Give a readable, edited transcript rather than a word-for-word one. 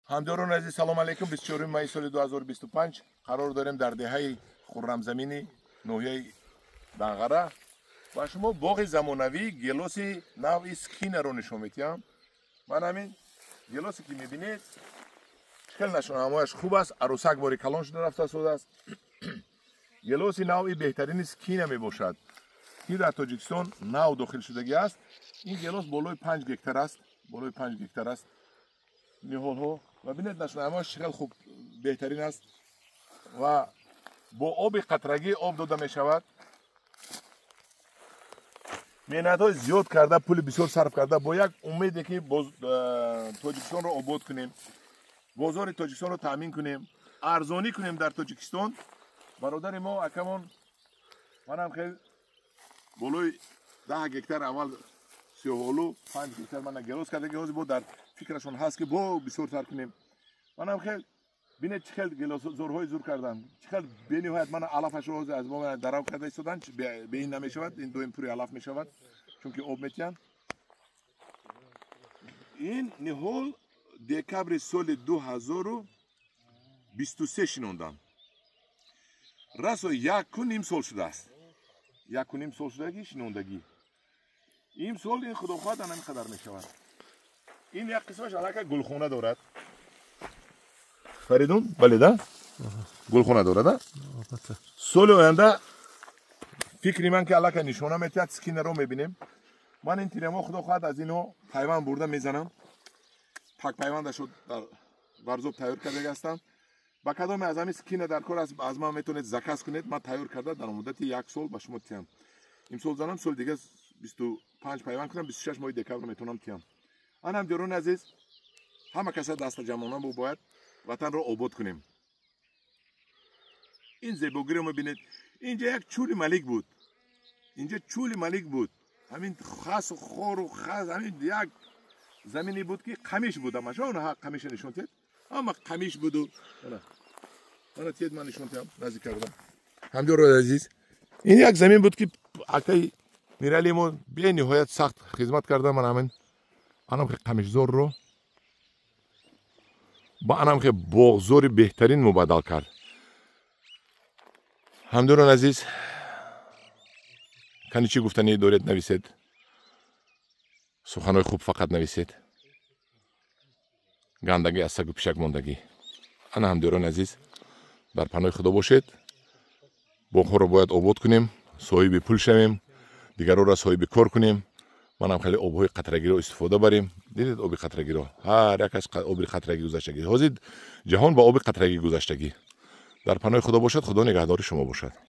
Ҳамдиёрони азиз, салом алейкум. 24 майи соли 2025 қарор дорем дар деҳаи Хуррамзамини ноҳияи Данғара ва шумо боғи замонавии гелоси навъи Скинаро нишон медиҳам. Ман ҳамин гелосе, ки мебинед, хеле нашонамояш хуб аст. Арӯсак бори калон шуда рафта истодааст. Гелоси навъи беҳтарини Скина мебошад, ки дар Тоҷикистон нав дохил шудагӣ аст. Ин гелос болои 5 гектар аст, болои 5 гектар аст ниҳолҳо. Ва бинед, нашонамояш чӣ хел хуб, беҳтарин аст ва бо оби қатрагӣ об дода мешавад. Меҳнатҳои зиёд карда, пули бисёр сарф карда, бо як умеде, ки Тоҷикистонро обод кунем, бозори Тоҷикистонро таъмин кунем, арзонӣ кунем дар Тоҷикистон. Бародари мо, акамон, манам хел болои 10 гектар аввал сиёҳолу, 5 гектар мана гелос карда, ки ҳозир бо дар фикрашон ҳаст, ки бо бисёртар кунем. Манам хел бинед, чӣ хел гелосзорҳои зур кардан, чӣ хел бениҳоят. Мана алафашро ҳозир аз мо дарав карда истодан, беин намешавад, ин доим пури алаф мешавад, чунки об метиҳанд. Ин ниҳол декабри соли 2023 шинондам, расо 1,5 сол шудааст, 1,5 сол шудагӣ шинондагӣ. Имсол ин, худо хоҳад, ана ин қадар мешавад. Ин як қисмаш аллакай гулхона дорад. Фаридун, бале да, гулхона дорад. Соли оянда, фикри ман, ки аллакай нишона метиҳад, Скинаро мебинем. Ман ин тирамо, худо хоҳад, аз ино пайванд бурда мезанам. Пак пайвандашо дар Варзоб тайёр кардаги ҳастам. Ба кадоме аз ҳамин Скина дар кор аст, аз ман метавонед заказ кунед. Ман тайёр карда, дар муддати як сол ба шумо тиҳам. Имсол занам, соли дига 25 пайванд кунам, 26 моҳи декабр метавонам тиҳам. Анам, диёрони азиз, ҳама каса даста ҷамъона бо бояд ватанро обод кунем. Ин зебогиро мебинед. Инҷа як чӯли малик буд, инҷа чӯли малик буд. Ҳамин хасу хору хас, ҳамин як замине буд, ки қамиш буд ҳамаш. Она қамиша нишон тиҳед, ҳама қамиш буду. Ана тиҳед, ман нишон тиҳам наздик кардам. Ҳамдиёрои азиз, ин як замин буд, ки акаи Мирали мо бениҳоят сахт хизмат карда. Ман ҳамин анам қамишзорро ба анамхе боғзори беҳтарин мубаддал кард. Ҳамдиёрон азиз, кани чӣ гуфтанӣ доред, нависед. Суханҳои хуб фақат нависед, гандагӣ аз сагу пишак мондагӣ. Ана, ҳамдиёрони азиз, дар паноҳи Худо бошед. Боғҳоро бояд обод кунем, соҳиби пул шавем, дигарҳоро соҳиби кор кунем. Манам хеле обҳои қатрагиро истифода барем. Дидед, оби қатрагиро ҳар як аз оби қатрагӣ гузаштагӣ. Ҳозир ҷаҳон ба оби қатрагӣ гузаштагӣ. Дар паноҳи Худо бошад, Худо нигаҳдори шумо бошад.